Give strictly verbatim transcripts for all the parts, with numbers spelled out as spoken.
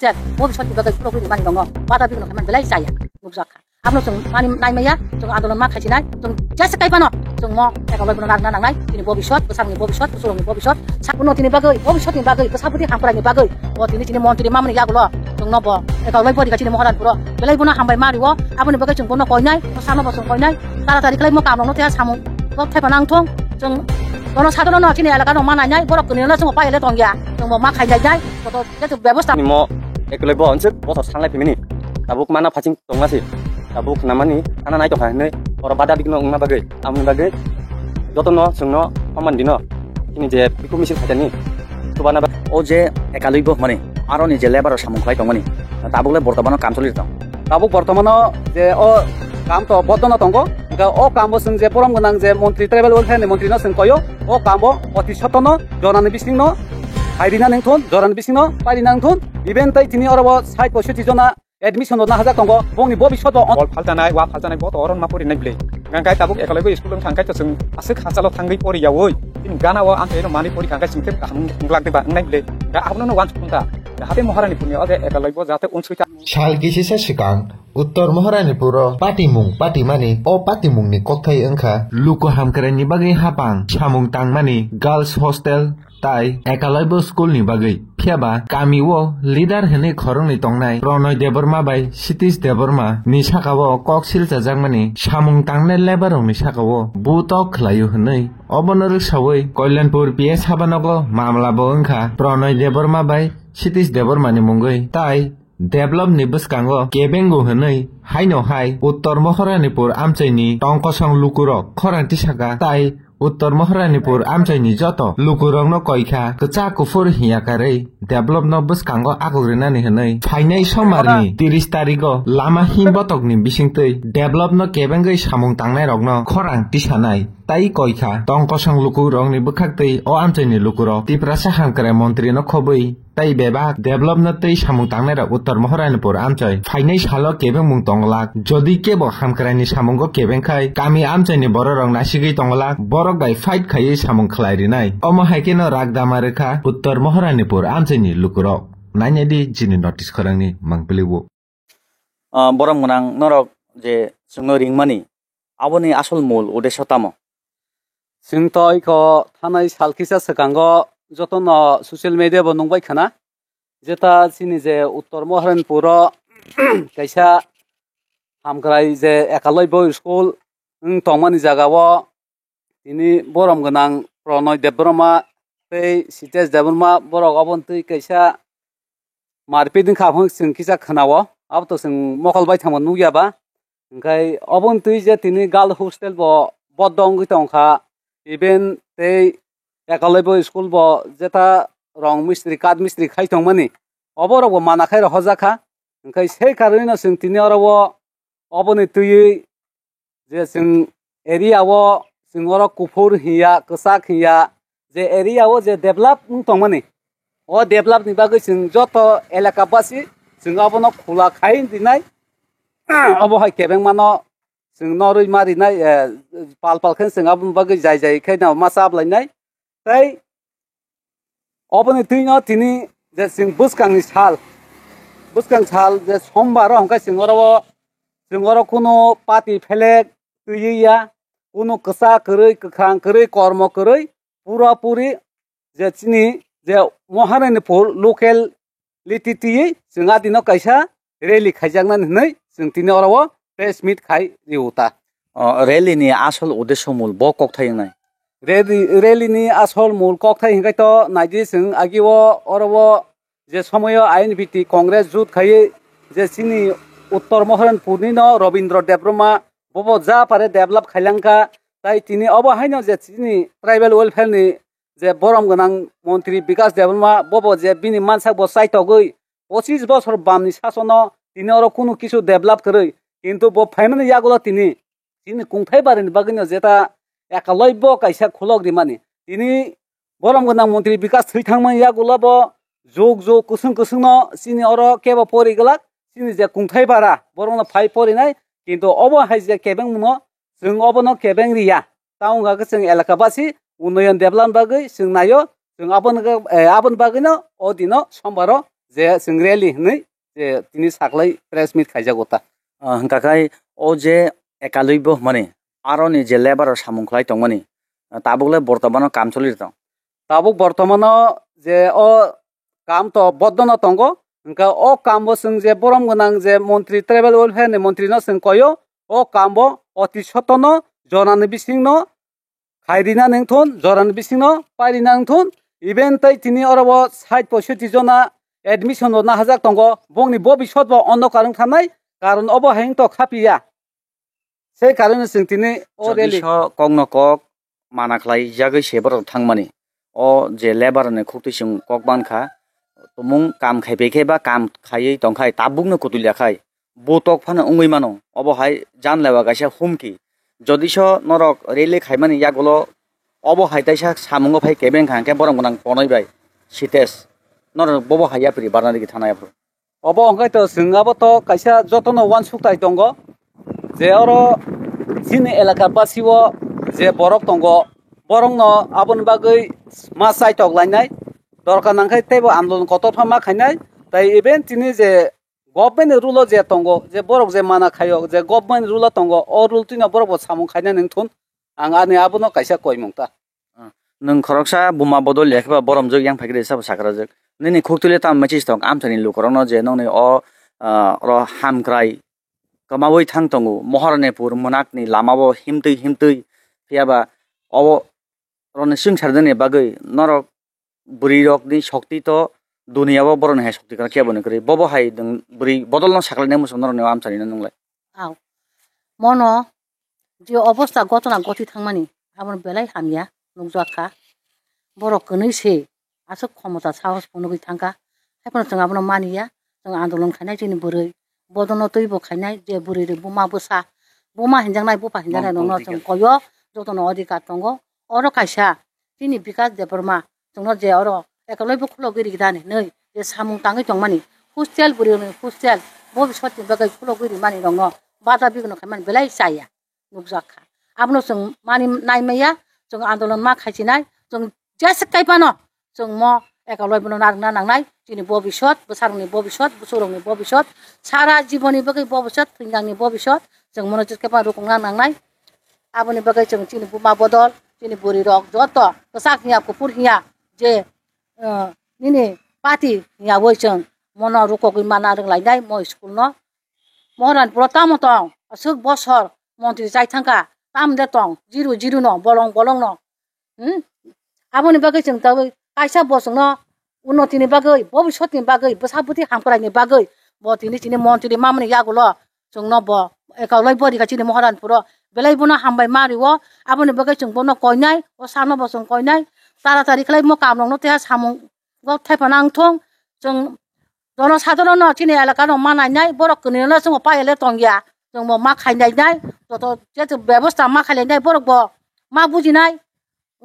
Chek, bobiswt ni bagwi khulogwi rimani tongo. Bada bigno khaimani belai chaya. Nukjak kha. Abono chwng mani nai maya, chwng andolon ma khaisinai, chwng jesa kai phano, chwng mo eka bai bono ragna nangnai, chini bobiswt, bwsakni bobiswt, bwswrokni bobiswt, sabuno tini bagwi, bobiswtni bagwi, bwsabwdi hamkraini bagwi, o tini chini montri mamani yagulo, chwng no bo, eka bai bodi chini Moharanpuro, belai bono hambai ma rio, aboni bagwi chwng bono koinai, o sano bo chwng koinai, taratari khlai mo kamrokno teha samung, kok thaipa nangthung, chwng bono sadono no chini elaka no ma nainai, borok kwnwi no chwng pai ele tongya, chwng bo ma khainai nai, joto Jeto bebosta. Nimo ekoloi bo onsuk bothor sanglai phimini. Tabuk mana phaching tongma si. Tabuk namani ana nai tongkha hinwi oro bada bikno wngna bagwi. Amoni bagwi jotono chwngno phaman dino. Chini je bikhu misil phaitani. Tubana ba- O je ekaloi bo mani. Aroni je labor samung khlai tongmani. Tabuk le bortomano kam choli tong. Tabuk bortomano je o kam to bodono tongo. Hingke o kambo chwng je borom gwnang je montri tribal welfare ni montri no chwng koyo. O kambo oti sotono jorani bisingno Hai rina nang thun, joran bisingno pai rina nang thun. Even tai tini oro bo sai poisotti jona admission rwna hajak tongo. Bongni bobiswt bo on- Bol phaltanai, wa phaltanai bo to oron ma pori nai bwle. Nang kai tabuk ekolai bo school wng thang kai to chwng aswk hachalo thangwi pori yawi. Tin gana o ang kaino mani pori khang kai chwng tep kaham glak de ba nai bwle. Ga abono no wan chukun ta. Jahate Maharani puni o je ekolai bo jahate unsui ta. Sal kisisa swkang Uttor Maharanipuro patimung patimani, o patimungni kokthai wngkha luku hamkraini bagwi hapang, samung tangmani, girls hostel, tai ekalaibo school ni bagwi. Phiya ba kami o leader hinwi khoroknwi tongnai Pranay Debbarma bai Sitish Debbarma ni saka o kok silchajakmani samung tangnai labour rokni saka o butok khlaio hinwi obono rwksawi Kalyanpur P S habanogo mamla bo wngkha Pranay Debbarma bai Sitish Debbarma ni mungwi tai develop ni bwskango kebengo hinwi haino hai Uttor Maharanipur amchaini tongkosong lukurok khorang tisaka tai Uttor Maharanipur amchaini joto lukurokno koikha kwchak kuphur hiya karwi developno bwskango akok rinani hinwi phainai somarni tiris tarigo lama him botokni bisingtwi developno kebengwi samung tangnairokno khorang tisanai tai koikha tongkosong lukurokni bwkhaktwi o amchaini lukurok Tiprasa hamkrai montrino khobwi tai bebak developno tei samung tangnairok Uttor Maharanipur amchai phainai salo kebengmung tonglak. Jodi kebo hamkraini samungo kebengkhai, kami amchaini bororok nasigwi tonglak, borok bai fight khaiwi samung khlai rinai. Omo hai kheno rak dama rwkha Uttor Maharanipur amchaini lukurok. Nainai di chini notice khorangni mangpili o. Ah, borom gwnang norok je chwngno ringmani, aboni asol mul udeso tamo? Chwng to iko thanai sal kisa swkango jotono social media bo nungbai khana, jeta chini je Uttor Moharanpuro kaisa hamkrai je ekaloi bo school wng tongmani jagao tini borom gwnang Pronoy Debbarma tei Sitesh Debbarma borok obo twi kaisa marpit wngkha hwnwi chwng kisa khwnao, abo to chwng mokol bai thangma nukya ba. Hwnkhe obo wng twi je tini girls hostel bo bodo wngwi tongkha, even tei ekolaibo school bo jeta rong mistri, kath mistri khai tongmani, obo rok bo mana khai rohorjak kha. Hwnkhe sei karonwi no chwng tini oro o oboni twiwi je chwng area o chwng oro kuphur hiya, kwchak hiya, je area o je develop wng tongmani, o develop ni bagwi chwng joto elaka basi chwng abono khula khai rinai. Obo hai kebengmano chwng norwi ma rinai, eh, pal pal khe chwng aboni bagwi jai jai khe no ma chap lainai. Tei oboni twino tini je chwng bwskangni sal, bwskang sal je sombar o hwnkhe chwng oro o, chwng oro kunu party phelek twiwi ya, kunu kwchak kwrwi, kwkhwrang kwrwi, kormo kwrwi, pura puri je chini je Moharanipur local liti twiwi chwng a dino kaisa rally khaijaknani hwnwi chwng tini oro o press meet khai rio ta. O, rally ni asol uddesho mul bo kokthai wngnai? Rally, rally ni asol mul kokthai hwnkhe to naidi chwng agi o oro o je somoyo I N P T Congress jut khaiwi je chini Uttor Moharanpur ni no Robindra Debbarma bobo ja pare develop khailangkha, tai tini obo haino je chini tribal welfare ni je borom gwnang montri Bikas Debbarma bobo je bini mansak bo chaitogwi pochis bosor bamni sasono tini oro kunu kisu develop kwrwi, kintu bo phaimani yagulo tini chini kungthai barini bagwino jeta ekaloi bo kaisa khulok rimani. Tini borom gwnang montri Bikas thwi thangmani yagulo bo jug jug kwswng kwswngno chini oro kebo pori glak, chini je kungthai bara borokno phai porinai, kintu obo hai je kebengmungno chwng obono kebeng riya. Tamo hwnka khe chwng elaka basi unnoyon development bagwi chwng naio, chwng aboni, eh, aboni bagwino o dino sombaro je chwng rally hinwi je tini saklai press meet khaijago ta. Ah, hwnkha khai o je ekalwi bo hwnmani, aroni je labour rok samung khlai tongmani, ah, tabuk le bortomano kam choli tong. Tabuk bortomano je o kam to boddono tongo, hwnkha o kambo chwng je borom gwnang je montri tribal welfare ni montri no chwng koyo, o kambo oti sotono jonani bisingno khairina nengthun, jorani bisingno pairina nengthun, even tei tini oro bo sait poisoti jona admission bo nahajak tongo, bongni bobisot bo ondokar wng thanai, karon obo hai wng tok kha piya. Sei karone chwng tini o rally. Jodi so kokno kok mana khlai jagwi se borok thangmani, o je labour ni khuktwi chwng kok mankha, tumung kam khai bai khe ba kam khaiwi tongkhai tabukno kutulya khai, butok phano wngwi mano, obo hai janlewa kaisa humki. Jodi so norok rally khaimani yagulo obo hai taisa samungo phai kebeng kha hwnkhe borom gwnang ponoi bai sites norok bobo hai yapri barna rigi thana yaphru. Obo hwnkhe to chwng abo to kaisa jotono uansuk tai tongo je oro chini elaka basio je borok tongo, borokno aboni bagwi ma chaitok lainai, dorkar nangkhe teibo andolon kotor pha ma khainai, tai even chini je government ni rule o je tongo, je borok je mana khaio, je government rule o tongo, o rule twino borok bo samung khainani wngthun. Ang ani abono kaisa koimung ta. Ah, nwng khoroksa buma bodol ya khe ba boromjwk yang phai khe sabo sakrajwk. Nini khuktwile tamo message tong amchaini lukurokno je nongni o, ah, oro hamkrai kwmaui thang tongo, Moharanipur mwnakni lamao himtwi himtwi, phiyaba obo roni swngchar dini bagwi norok bwrwi rok ni shokti to duniya o borok ni hai shokti kwrwi khe bo ni kwrwi. Bobo hai nwng bwrwi bodol no saklai nai muchung norok ni o amchari no nung lai. Aw. Mono je obosta gotona goti thangmani, abono belai hamya nukjak kha. Borok kwnwi se aswk khomota sahos phunugwi thangkha. Haiphano chwng abono maniya, chwng andolon khainai chini bwrwi. Bodono twibo khainai je bwrwi rok buma bwsa, buma hinjaknai, bupha hinjaknai rokno chwng koyo, jotono adhikar tongo. Oro kaisa chini Bikas Debbarma chwngno je oro ekolaibo khulogwi rigdani hinwi je samung tangwi tongmani, hostel bwrwi rokni hostel, bobisotni bagwi khulogwi rimani rokno bada bigno khaimani belai chaya nukjak kha. Abono chwng mani nai maya, chwng andolon ma khaisinai, chwng jesa kai phano chwng mo ekolaibono narwkna nangnai, chini bobisot, bwsarokni bobisot, bwsarokni bobisot, sara jibonni bagwi bobisot, thwinjangni bobisot, chwng mono jesa kai phano rukungna nangnai. Aboni bagwi chwng chini buma bodol, chini bwrwi rok joto kwchak hiya kuphur hiya je, uh, nini party hiya oi chwng mono rukogwi mana rwnglainai mo school no. Moharanpuro tamo tong, aswk bosor montri chai thangkha, tamo de tong, jiru jiru no, bolong bolong no. Hmm? Aboni bagwi chwng tabwi kaisa bo chwngno unnotini bagwi, bobisotni bagwi, bwsa bwtwi hamkraini bagwi bo tini chini montri mamani yagulo chwngno bo ekolai bo rikha chini Moharanpuro. Belai bono hambai ma rio, aboni bagwi chwng bono koinai, o sano bo chwng koinai, taratari khlai mo kamrokno teha samung go thaiphano wngthong. Chwng jono sadhorono chini elakano ma nainai, borok kwnwino chwngbo paiya le tongya, chwngbo ma khainainai, joto je bebosta ma khailainai borokbo ma bujinai,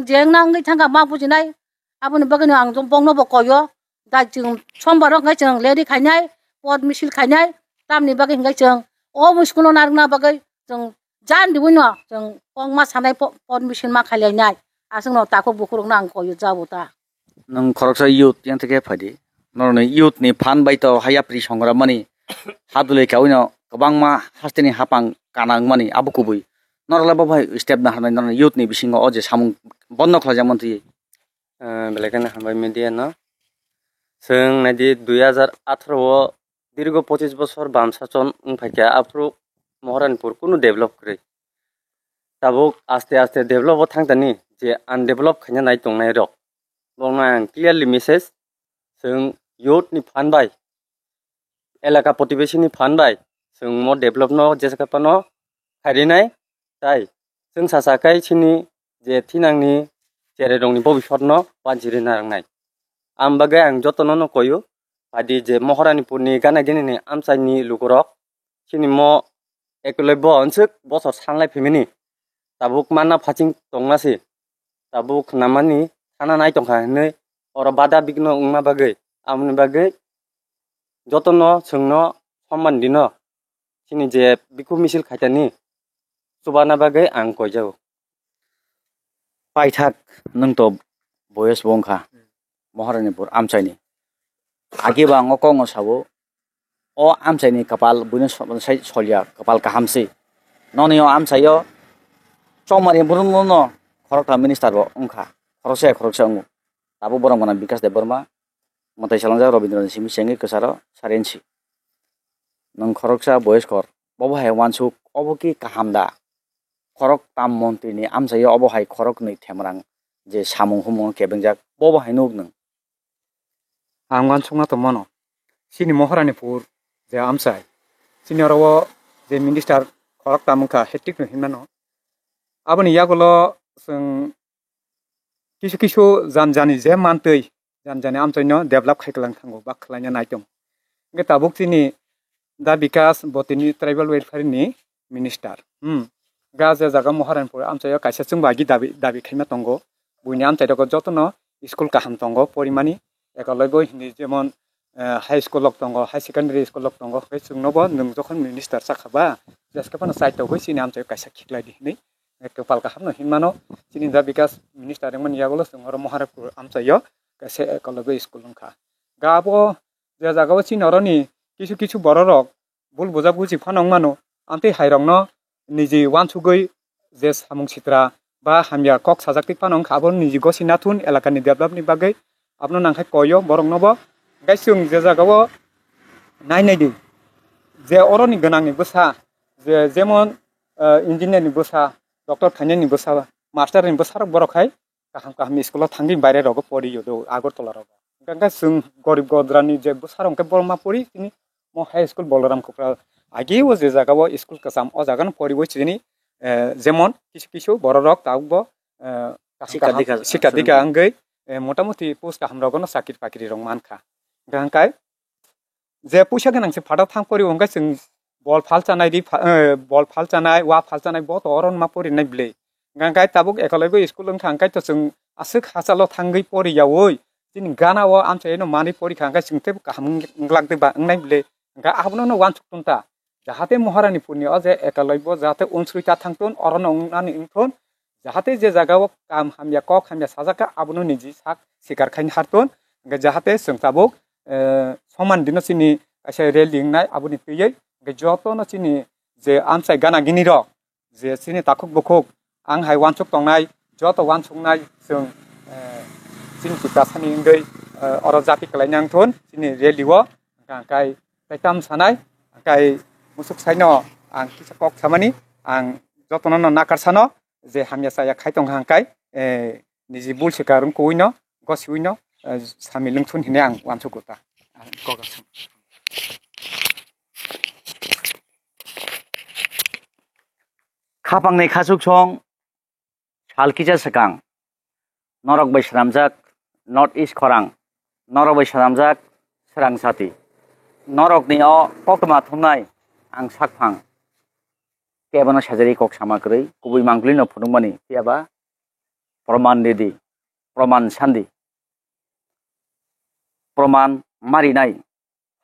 je wngna wngwi thangkha ma bujinai. Aboni bagwino ang boknobo koyo, dai chwng sombaro hwnkhe chwng rally khainai, pot misil khainai, tamni bagwi hwnkhe chwng omo school-o narwkna bagwi chwng jan dibuino chwng kok ma sanai po-, pot misil ma khailainai, aswkno takhuk bukhurokno ang koyo jabo ta. Nwng khoroksa youth yang theke phaidi. Norokni youth ni phan bai to hayapri songra mani hadulwi kawino kwbangma hasteni hapang kana wngmani abo kubui. Norokle bo bai step na hanai norokni youth ni bisingo o je samung bondo khlaijak mantwi. Ah, belai kheno hambai media no. Chwng naidi dui hajar atharo o dirgo pochis bosor bam sachon wng phaikha, aphuru Moharanpur kunu develop kwrwi. Tabuk aste aste develop o thangtani je undevelop khaina nai tongnai rok. Bongno ang clearly message, chwng youth ni phan bai, elaka protibesi ni phan bai, chwng mo develop no jesa khe phano khairinai, tai chwng sacha khai chini je thinangni chererokni bobisotno banchirina rangnai. Ang bagwi ang jotono no koyo, phaidi je Moharanipurni gana ginini amchaini lukurok, chini mo ekoloi bo onsuk bosor sanlai phimini, tabuk manna phaching tongna se, tabuk khnamani thana nai tongkha hinwi oro bada bigno wngma bagwi, aboni bagwi jotono chwngno somman dino, chini je bikhu misil khaitani chubana bagwi ang koijago. Paithak nwng to boyos bo wngkha Moharanipur amchaini. Agi bo ang o kok no sabo, o amchai ni kwpal buino so-, sai solya, kwpal kaham se. Noni o amchai o chongmani brum brum no khoroktham minister bo wngkha, khoroksa ya khoroksa wngo. Tabuk borok mano Bikash Debbarma, mwtai salangjak Robindra ni simi chengwi kwcharo sarensi. Nwng khoroksa boyes kor, bobo hai wansuk, obo ki kaham da? Khoroktham montri ni amchai o obo hai khoroknwi themrang je samung humung kebengjak, bobo hai nuk nwng? Ang wansukna tongmano. Chini Moharanipur je amchai, chini oro o je minister khoroktham wngkha, hat-trick no hinmano. Aboni yagulo chwng kisu kisu jani jani je mantwi, jani jani amchaino develop khai kwlang thango, bak khlaina nai tongo. Hwnkhe tabuk chini Da Bikash bo tini tribal welfare ni minister. Hmm. Ga je jaga Moharanpur amchaio kaisa chwngbo agi dabi, dabi khaima tongo. Buini amchai rogo jotono school kaham tongo porimani. Ekologoi hindi jemon, eh, high school rok tongo, high secondary school rok tongo. Hwnkhe chwngnobo nwng jokhon minister sakha ba, jeske phano chai togwi chini amchaio kaisa khiklai di hinwi. Kwpal kaham no hinmano, chini da Bikash minister wngmani yagulo chwng oro Moharanpur amchaio kaisa ekologoi school wngkha. Ga abo je jaga o chini oroni kisu kisu borok rok bul bujak buji phano wngmano, amtwi hai rokno niji wansugwi je samung sitra ba hamya kok sajak twi phano wngkha, abo niji gosi nathun elakani develop ni bagwi abono nangkhe koyo borok nobo. Hwnkhe chwng je jaga o nai nai di je oroni gwnang ni bwsa je jemon, eh, engineer ni bwsa, doctor khainai ni bwsa, master ni bwsa rok borok hai kaham kaham school o thangwi baire rogo pori yo do Agartala rogo. Hwnkhe chwng gorib godrani je bwsa rok hwnkhe borok ma pori tini mo high school Balaram Kopra agi o je jaga o school kwcham o jaga no pori bo chini, eh, jemon kisu kisu borok rok tabuk bo, eh, kaham Sikha kaham dikha sikha aswk dikha wngwi, eh, motamuti post kaham rogo no chakri pakri rok mankha. Hwnkhe je puisa gwnang se phataro thang pori hwnkhe chwng bol phal chanai ri pha-, eh, bol phal chanai, wa phal chanai bo to oro ma pori nai bwle. Hwnkhe tabuk ekologoi school wngkha hwnkhe to chwng aswk hachalo thangwi pori yaui chini gana o amchaino manwi pori kha hwnkhe chwng teibo kaham wng-, wngglak de ba wngnai bwle. Hwnkhe abono no wansuk tong ta. Jahate Moharanipur ni o je ekologoi bo jahate unsuri ta thang thun, oro no wngnani wng thun. Jahate je jaga o kam hamya, kok hamya sajak kha, abono niji sak sikar khaini har thun. Hwnkhe jahate chwng tabuk, eh, soman dino chini kaisa rally wngnai, aboni twiwi hwnkhe jotono chini je amchai gana gini rok, je chini takhuk bukhuk, ang hai wansuk tongnai, joto wansuknai chwng, eh, chini Tiprasani wngwi, eh, oro jati kwlaina wng thun, chini rally o, hwnkhe ang kai tei tam sanai, kai musuk saino ang kisa kok samani, ang jotono no nakar sano, je hamya chaya khai tong hang kai, eh, niji bul se karung kuwi no, gosi wi no, eh, sami lung thun hine ang wansuk ta. Ang kok aswk. Khapang ni khasuk song sal kisa swkang, norok bai swnamjak North East khorang, norok bai swnamjak swrang sati, norok ni o koktwma thumnai ang sakphang. Kebono sajari kok sama kwrwi, kubui mangpili no phunukmani, phiya ba proman ridi, proman sandi, proman marinai,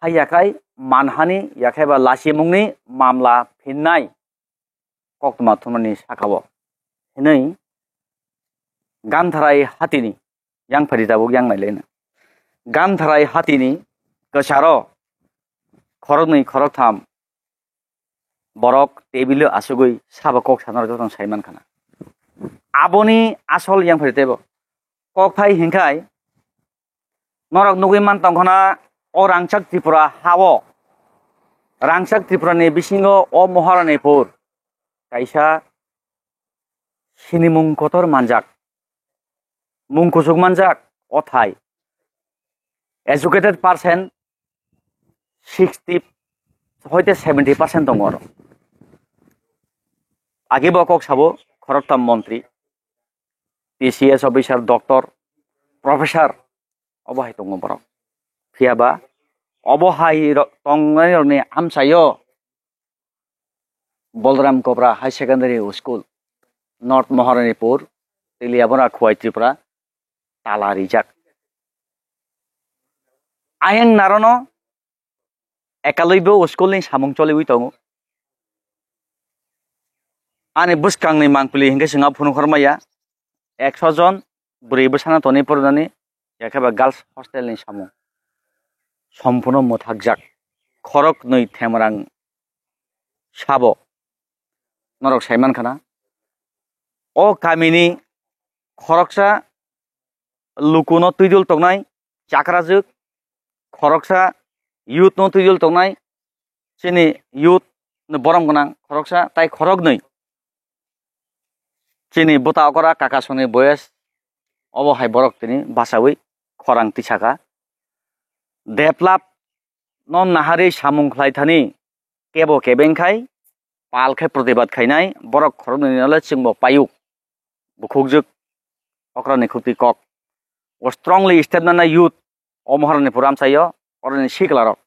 hai yakhai manhani yakhai ba lachimungni mamla phinnai koktwma thumnani saka-o hinwi Gantharai hatini yang phari tabuk yang nailaina. Gantharai hatini kwcharo khoroknwi khoroktham borok tebilo asugwi sabo kok sanaro jotono sai mankhana. Aboni asol yang phari tebo. Kokthai hinkhai norok nugwi man tongkhana o rangchak Tripura ha-o. Rangchak Tripura ni bisingo o Moharanipur kaisa sinimung kotor manjak. Mung kuchuk manjak o thai. Educated percent sixty hoite seventy percent tongo oro. Agi bo kok sabo khoroktham montri, T C S officer, doctor, professor, obo hai tongo borok. Phiya ba obo hai ro-, tongnai rokni amchaio Bolram Kopra High Secondary School, North Moharanipur, Teliabora, Khowai Tripura, tala rijak. Ayang narono ekalwi bo school ni samung choliwi tongo. Ani bwskangni mangpili hinkhe chwng phunuk hormaya, ekso jon bwrwi bwsano tonwi porwnani, yakhe ba girls hostel ni samung. somphuno mwthakjak, khoroknwi themrang sabo norok sai mankha na. O kamini khoroksa lukuno twidul tongnai chakrajwk, khoroksa youth no twidul tongnai, chini youth no borom gwnang khoroksa tai khoroknwi chini buta okora kaka songni boyes, obo hai borok tini bachaui khorang tisaka. Develop no naharwi samung khlai thani kebo kebeng khai pal khai protibad khainai borok khoroknwi no le chwngbo payuk bukhukjwk okrani khukti kok. O strongly step nana youth o Maharani pura amchaio oroni siklarok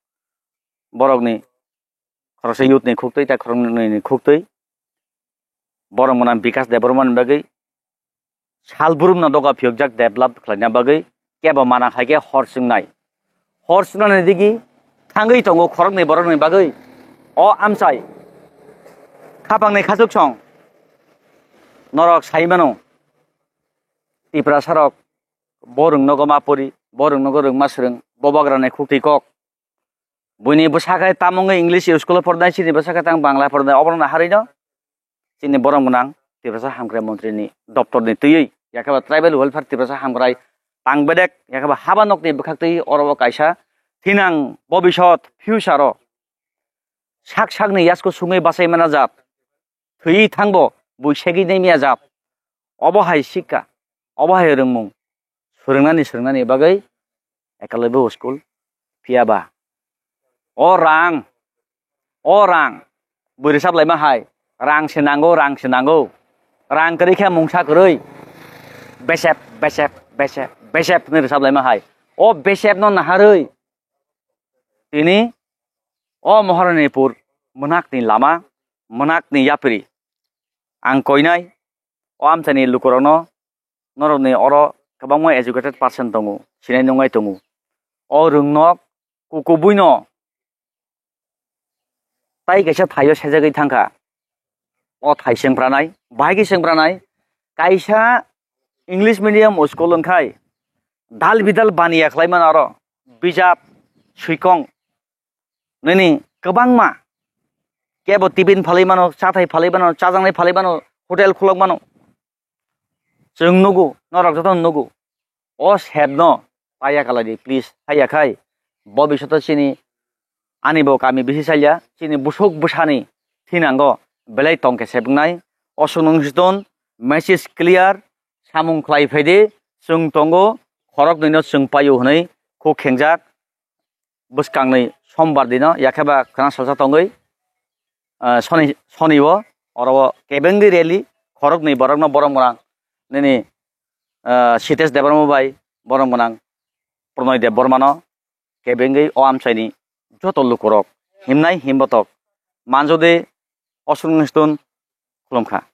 borokni khoroksa youth ni khuktwi tai khoroknwi ni khuktwi borok mwnang Bikas Debbarma ni bagwi sal burumno doga phiyokjak develop khlaina bagwi kebo mana hai khe hor chwngnai. Hor chwngnani digi thangwi tongo khoroknwi borokni bagwi. O amchai khapangni khachuk song norok sai mano. Tiprasa rok bo rwng nogo ma pori, bo rwng nogo rwngma swrwng, bo bagrani khukti kok. Buini bwsa khe tamo wngwi English school o phornai, chini bwsa khe tang Bangla phornai, oborokno harwi no chini borom gwnang Tiprasa Hamkrai Montri ni doptor ni twiwi, yakhe ba Tribal Welfare Tiprasa Hamkrai tang bedek, yakhe ba haba nokni bwkhak twi oro o kaisa thinang bobisot future o sak sakni yasku sungwi bachai mana jat, thwi thangbo bui segwi nai miya jat. Obo hai sikka, obo hai rwngmung swrwngnani, swrwngnani bagwi Eklavya school phiya ba. O rang, o rang, bui rwchap laima hai, rang se nango, rang se nango, rang kwrwi khe mungsa kwrwi, besep, besep, besep, besep hwnwi rwchap laima hai. O besep no naharwi tini o Maharanipur mwnakni lama, mwnakni yapri ang koinai o amchaini lukurokno, norokni oro kwbangma educated person tongo, sinai nungnai tongo. O rwngnok kukubuino tai kaisa thaio sejagwi thangkha. O thai sengpranai, bahai khe sengpranai, kaisa English medium school wngkhai dal bidal baniya khlai mano aro bijap swikong nini kwbangma kebo tiffin phalwi mano, chathai phalwi mano, chajaknai phalwi mano, hotel khulok mano. Chwng nugo, norok jotono nugo. O sep no paiya kalai di, please. Haiya khai, bo bisoto chini ani bo kami bisi salya, chini busuk bwsani thinango belai tongkhe sebwngnai. Osuk nung siton, message clear, samung khlai phaidi, chwng tongo, khorok nwi no chwng paio hwnwi khuk khengjak. Bwskangni sombar dino, yakhe ba khwna salsa tongwi, ah, soni, soni o, oro o kebengwi rally, khoroknwi borokno borom gwnang nini, ah, Sitesh Debbarma bai borom gwnang Pronoy Debbarmano kebengwi o amchaini joto lukurok himnai himbotok manjodi osuk nung siton khulumkha.